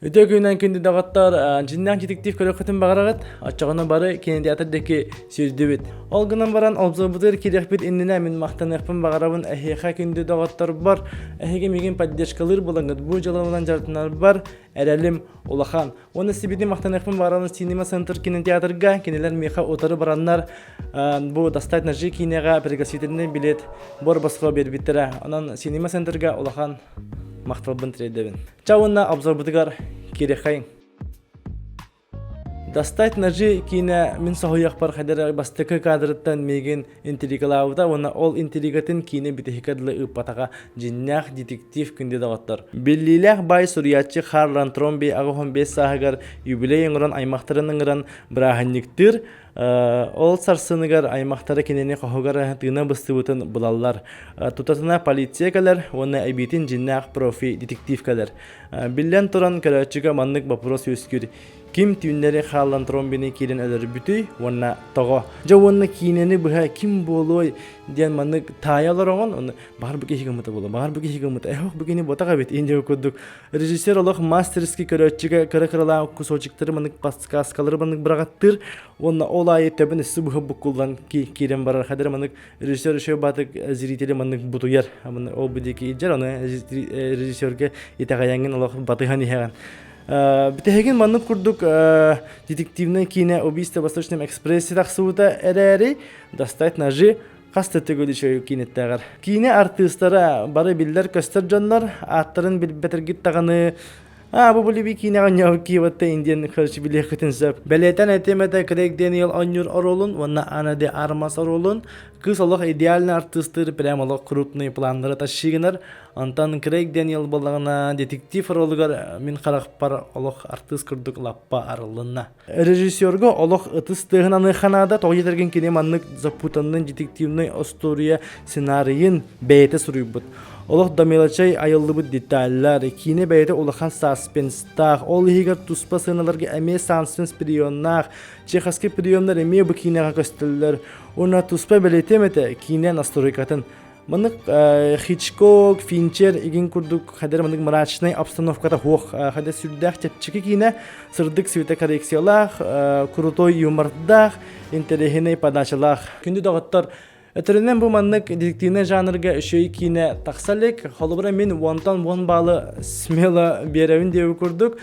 Үтүө күнүнэн күндү доҕоттор, дьиннээх детектив көрүөххүтүн баҕараҕыт, оччоҕуна бары кинотеатр диэки сүүрдүбүт. Ол гынан баран обзорбутугар киириэхпит иннинэ мин махтаныахпын баҕарабын эһиэхэ күндү доҕотторбор, эһиги миигин поддержкалыыр буолаҥҥыт бу дьыалабынан дьарыктанарбар эрэлим улахан. Уонна сибити махтаныахпын баҕарабын Cinema Center кинотеатрга, кинилэр миэхэ утары бараннар бу «Достать ножи» киинэҕэ пригласительный билет бор босхо биэрбиттэрэ. Онон Cinema Centerга улахан махталбын тириэрдэбин. Ча уонна обзорбутугар киириэххэйиҥ. Достать ножи киинэ мин соһуйахпар хайдара бастакы кадрыттан миигин интригалаабыта уонна ол интригатын киинэ бүтэһиккэ дылы ыыппатаҕа дьиннээх детектив күндү доҕоттор. Биллиилээх баай суруйааччы Харлан Тромби 85 сааһыгар юбилей оҥорон аймахтарын ыҥыран бырааһынньыктыыр Ол сарсыныгар аймахтара кинини хоһугар тыына быстыбытын булаллар. Тутатына полиция кэлэр уонна эбиитин дьиннээх профи детектив кэлэр. Биллэн туран, көрөөччүгэ маннык боппуруос үөскүүр. Ким түүннэри хааллан тромбины киирэн өлөрбүтүй уонна тоҕо? Дьэ уонна киинэни быһа ким буолуой диэн маннык таайа олороҕун, оны баҕар бу киһи гыммыта буолуо, баҕар бу киһи гыммыта, эх бу кини ботах эбит индия курдук Режиссер олох мастерски көрөөччүгэ кыра-кыралаан кусочектары маннык подсказкалары маннык быраҕаттыыр уонна ол аайы төбөн өссө быһа буккуллан киирэн барар хадыр маннык режиссер еще баатык зрители маннык бутуйар ол бу диэки илдьэр аны режиссергэ итэҕэйэҥҥин олох батыһан иһэҕин Бүтэһигин маннык курдук детективнай киинэ «Убийство в Восточном экспрессе» тахсыбыта эрээри «Достать ножи» Хас да төгүл үчүгэй киинэттээҕэр. Киинэ артыыстара бары биллэр-көстөр дьоннор, ааттарын билбэтэргит даҕаны Аа, бу булиби киинэҕэ ньоһу киеватта индиан короче билиэххитин сөп. Бэлиэтэн этим этэ Крейг Дэниел оонньуур оруолун уонна Анна де Армас оруолун. Кыыс олох идеальный артыыстыыр прям олох крупный планнары тащи гынар. Онтон Крейг Дэниел буоллаҕына детектив оруолугар мин харахпар олох артыыс курдук лаппа арыллынна. Режиссерга олох ытыс тыаһын аныахха наада, тоҕо диэтэргин кини маннык запутанный детективный остуоруйа сценарийын бэйэтэ суруйбут. Олох да мелочей айыллыбыт деталлар, киинэ бэйэтэ улахан саспенстаах, ол иһигэр туспа сыаналарга эмиэ саспенс приемнаах, чеховский приемнар эмиэ бу киинэҕэ көстөллөр. Уонна туспа бэлиэтиэм этэ киинэ настройкатын. Маннык Хичкок, Финчер игин курдук хадэр маннык мрачнай обстановката хуох хадэ сүрдээх чэпчэки киинэ сырдык светокоррекциялаах, крутой юмордаах, интэриэһинэй подачалаах. Күндү доҕоттор, өтөрүнэн бу маннык детективнай жанрга үчүгэй киинэ тахса илик. Холобура мин уонтан уон баалы смело биэрэбин диэбит курдук.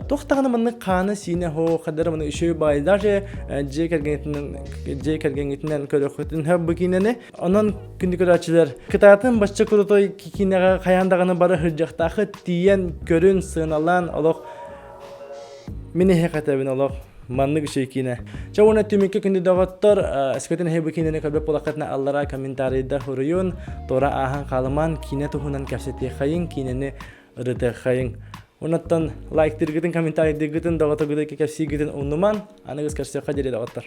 Туох даҕаны маннык хаана-сиинэ һоо хадара маны үчүгэй баай даже дьиэ кэргэҥҥитинэн дьиэ кэргэҥҥитинэн көрүөххүтүн сөп бу киинэни. Онон күндү көрөөччүлэр, кытаатын бачча крутой киинэҕэ хайаан даҕаны бары сылдьыахтаахыт тиийэн көрүн, сыаналаан олох мин эһиэхэ этэбин олох маннык үчүгэй киинэ. Чэ уонна түмүккэ күндү доҕоттор, өскөтүн эһиги бу киинэни көрбөт буоллаххытына аллараа комментарийда суруйун, туора ааһан хаалымаан киинэ туһунан кэпсэтиэххэйиҥ, киинэни ырытыаххайыҥ. Оннуттан лайктыыргытын, комментарийдыыргытын, доҕотторгутун кэпсииргитин умнуман, аныгыс көрсүөххэ диэри доҕоттор.